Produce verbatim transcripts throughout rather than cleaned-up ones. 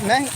नहीं।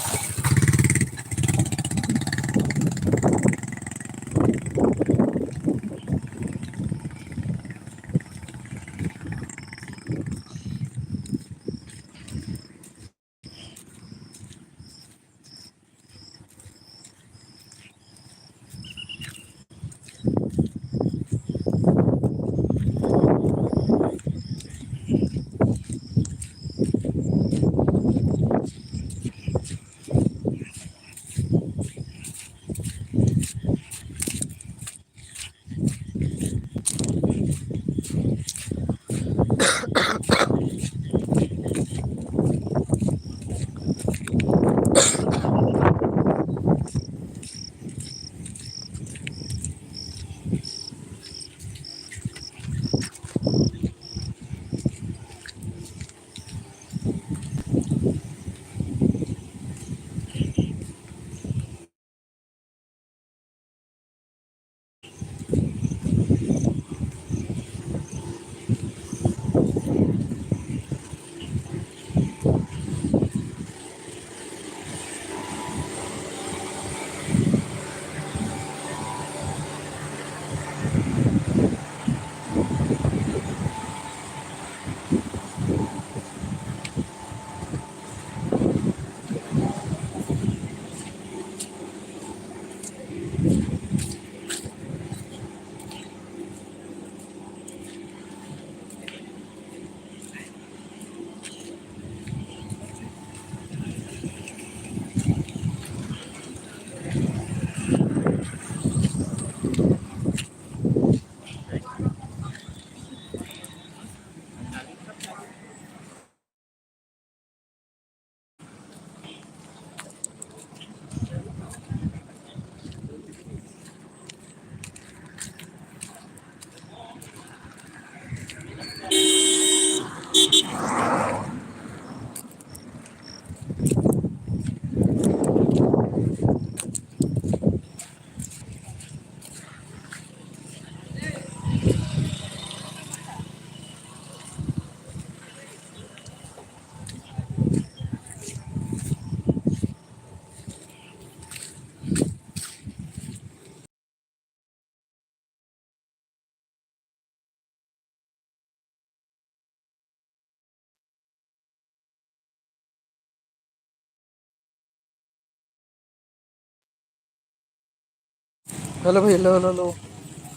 हेलो भाई, hello, hello, hello.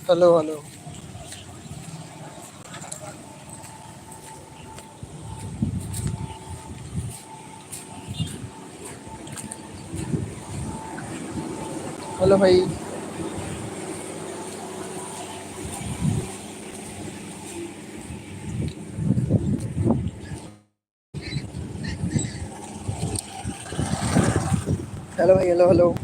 Hello, hello. Hello भाई। हेलो भाई, हेलो, हेलो।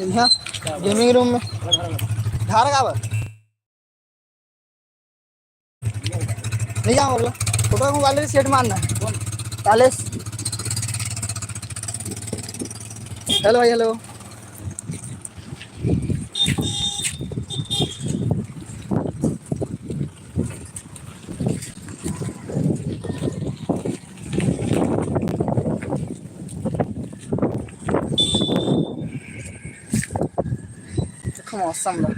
इहाँ गेमिंग रूम में धार काबर? नहीं जाऊँ अगला। फोटो मोबाइल से सेट मारना है। कौन? तालेस। हेलो भाई, हेलो। देखो मौसम ला।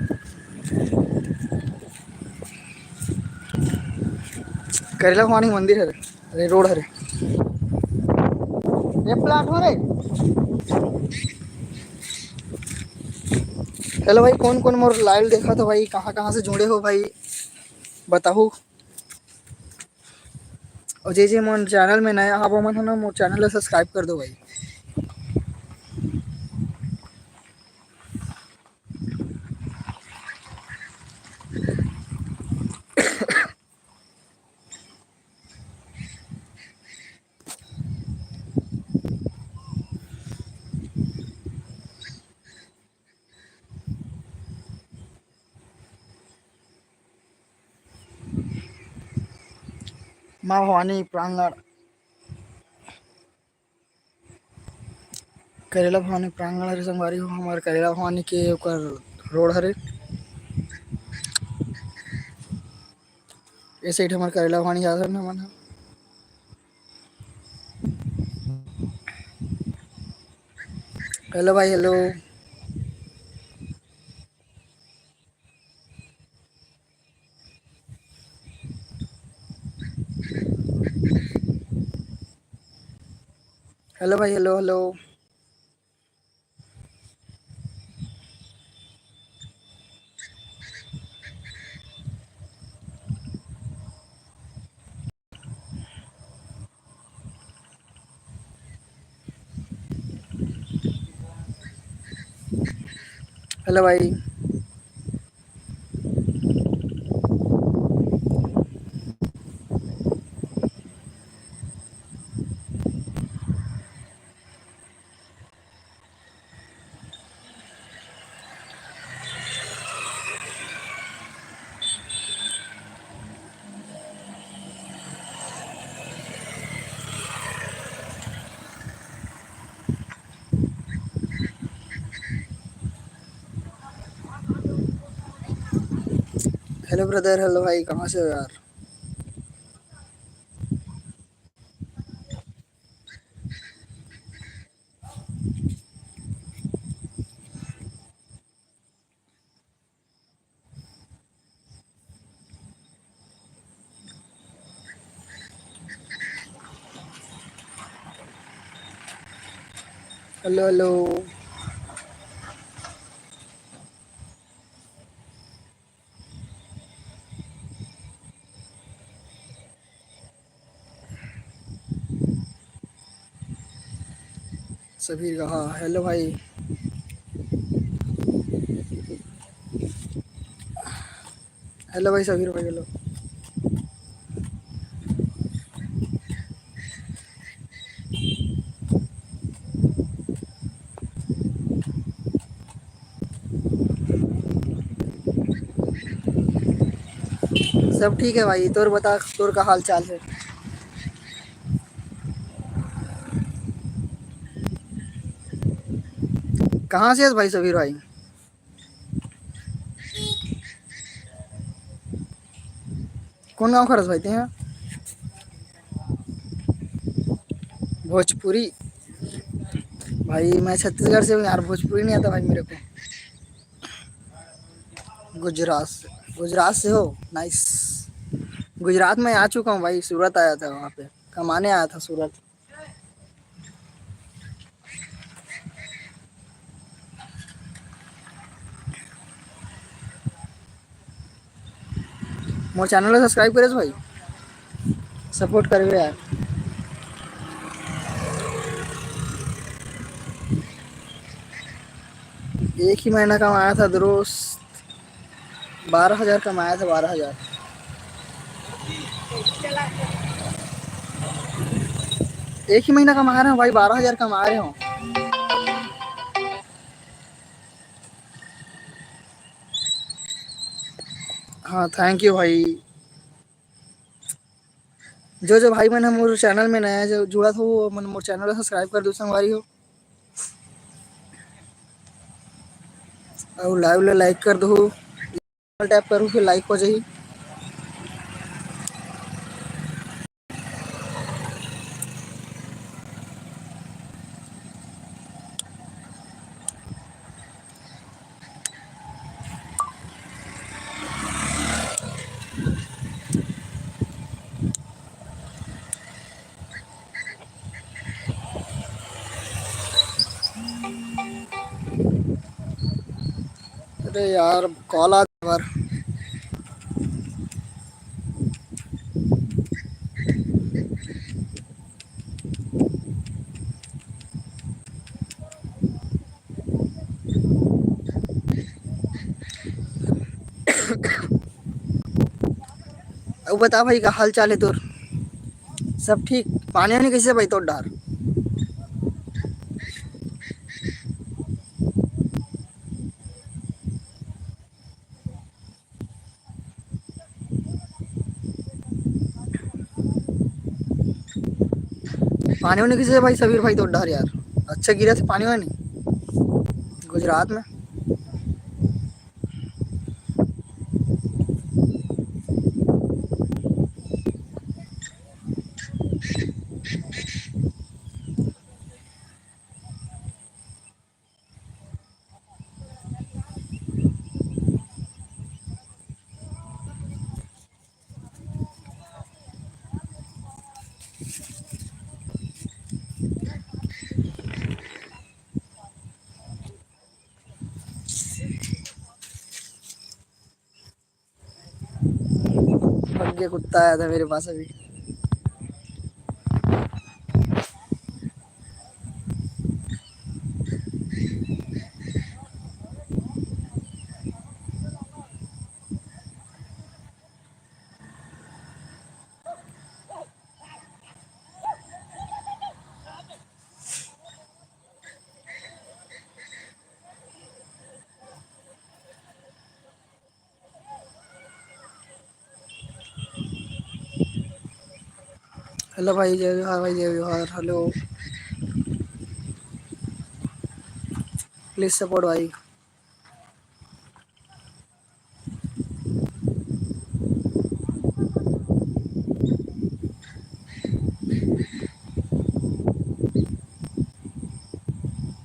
करेला भवानी मंदिर हरे, अरे रोड हरे। ये प्लाट हो रे। हेलो भाई, कौन कौन मोर लाइव देखत हो भाई, कहाँ कहाँ से जुड़े हो भाई, बताहू। अउ जे जे मोर चैनल में नया हव, ओमन ह ना मोर चैनल ला सब्सक्राइब कर दो भाई। माँ भवानी प्रांगण। करेला भवानी प्रांगण हरे संगवारी हो, हमर करेला भवानी के ओकर रोड हरे। ए साइड हमर करेला भवानी जात हन हमन ह। हेलो भाई, हेलो। हेलो भाई, हेलो, हेलो। हेलो भाई। हेलो ब्रदर, हेलो भाई, कहाँ से हो यार? Hello, hello. समीर का, हाँ, हेलो भाई। हेलो भाई समीर भाई, हेलो। सब ठीक है भाई, तोर बता, तोर का हाल चाल है? कहाँ से है भाई समीर भाई? कौन गाँव खरस भाई तें? भोजपुरी। भाई मैं छत्तीसगढ़ से हूँ यार, भोजपुरी नहीं आता भाई मेरे को। गुजरात से, गुजरात से हो? नाइस। गुजरात में आ चुका हूँ भाई, सूरत आया था, वहाँ पे कमाने आया था सूरत। मोर चैनल ला सब्सक्राइब करे भाई, सपोर्ट करबे यार। एक ही महीना कमाया था दोस्त, बारह हजार कमाया था, बारह हजार। एक ही महीना कमा रहे हो भाई, बारह हजार कमा रहे हो। हाँ, थैंक यू भाई। जो जो भाई मन ह मोर चैनल में नया जो जुड़त हो, वो मन मोर चैनल ला सब्सक्राइब कर दो संगवारी हो, और लाइव ला लाइक कर दो, टैप करो, फिर लाइक हो जाही। अरे यार, कॉल आ बार। अउ बता भाई, का हाल चाल है तोर? सब ठीक? पानी वानी कैसे भाई तोर डार? पानी वानी कैसे भाई समीर भाई तोर डार यार? अच्छा गिरा थे पानी वानी गुजरात में। भग गया, कुत्ता आया था मेरे पास अभी। हेलो भाई, जय जोहार भाई, जय जोहार। हेलो, प्लीज सपोर्ट भाई।